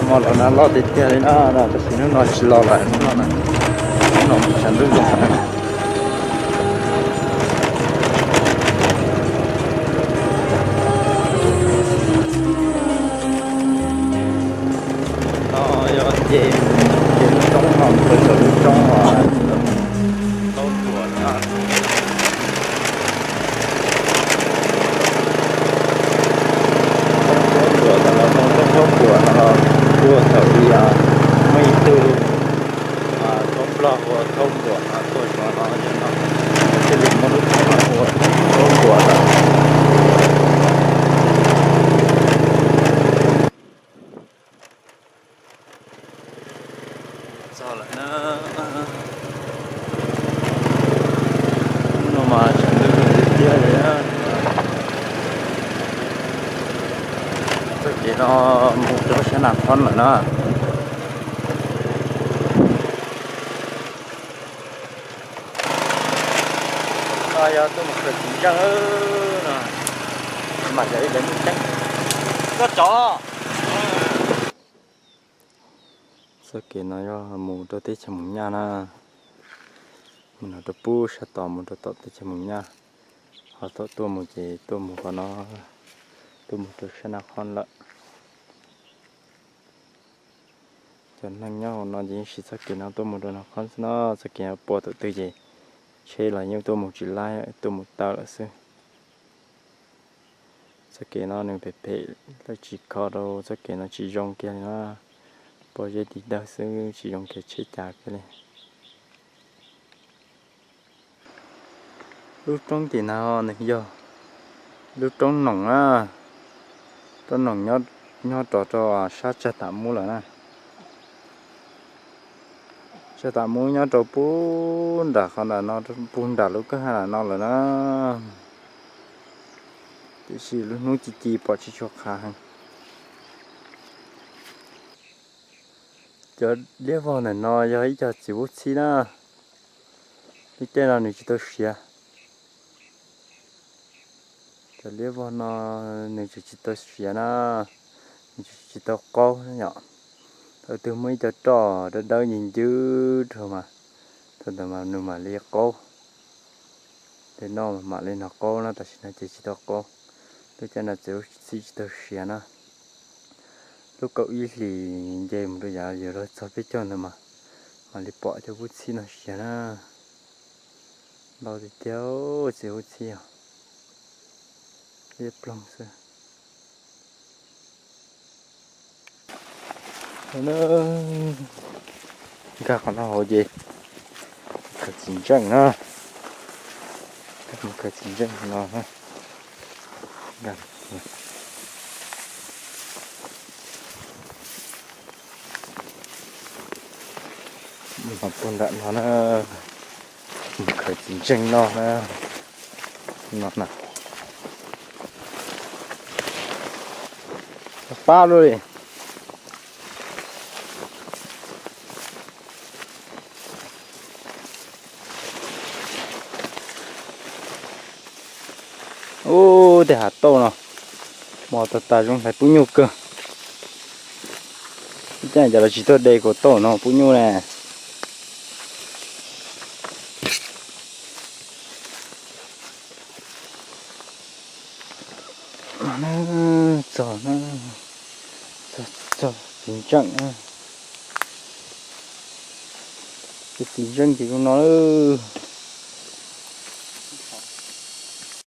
Hmo los na loj tiag tiag li na, tab sis hnub no tsis los lawm, hnub no na, hnub no mus tshav ntuj zoo na. No yog ces, ces lub roob no mus rau lub roob Thaub Npuas na. Thaub Npuas no los, Thaub Npuas no los tuaj thaum ub muaj ib tug koob nplog hu ua Thaub Npuas no tuaj zov no, yog no thiaj li muaj lub roob no hu ua Thaub Npuas lawm. Txog lawm na. Hnub no mas tshav ntuj tiag tiag li na. Txoj kev no mus rau sab Nas Khob lawm na. No yog tuaj mus khaws txiv ntseej no, mas yog ib lawv mus teeb. Koj cov Txoj kev no yog mus rau teb chaws Mus Nyaj na. Mus no rau pub sab tod mus rau tom teb chaws Mus Nyaj, ho tom tuaj mus ces tuaj mus qhov no, tuaj mus rau sab Nas Khob lawm. Cov neeg nyob hauv no ces yeej siv txoj kev no tuaj mus rau Nas Khob xwb no. Txoj kev no puas thaum twg ces tsheb los yeej tuaj mus tsis laib, tuaj mus tawm lawm xwb. Txoj kev no nws phem phem, lawv tsis kho rau, txoj kev no tsis zoo kiag li na. Pob zeb tig dawg xwb, tsis zoo kiag tsheb cav kiag li. Lub roob tim no nws yog lub roob Noom na. Roob Noom nyob rov rau sab Tsag Tam Mub lawm na. Tsag Tam Mub nyob rau puag nram qhov nram no, puag nram lub kwj ha nram no lawm na. Tiam sis lub hnub ci ci pom tsis tshua qhav heev. Cov liab vog ntawm no yog ib co txiv hub txhib na. Lub caij no nws tsis tau siav. Cov liab vog no nws tseem tsis tau siav na, nws tseem tsis tau qaub yom. Thaum twg muaj ib co roj dawb dawb ncig ncig rau mas, thaum ntawd mas nws mam li qaub. Tej no mam li hnov qaub na, tam sim no ces tsis tau qaub. Lub caij no txiv hub txhib tsis tau siav na. Lub kaum ib hlis nce mus rau yav yuav luag txog peb caug ntawd mas mam li pom cov hub txhib no siav na. Ntau tiag tiag, txiv hub txhib os. Liab ploog xwb. Nkag qhov no hauv ces khaws txiv ntseej na. Mus khaws txiv ntseej no. Nkag puag nram no na. Mus khaws txiv ntseej no na. No na. Pab luaj li. Ub, tej hav tauj no mos tas tas zoo hlais pub nyuj kawg. Ib caj cas los tsis tuaj de kaum tauj no pub nyuj ne. Txog, txog txiv ntseej, txiv ntseej ces zoo no lawm.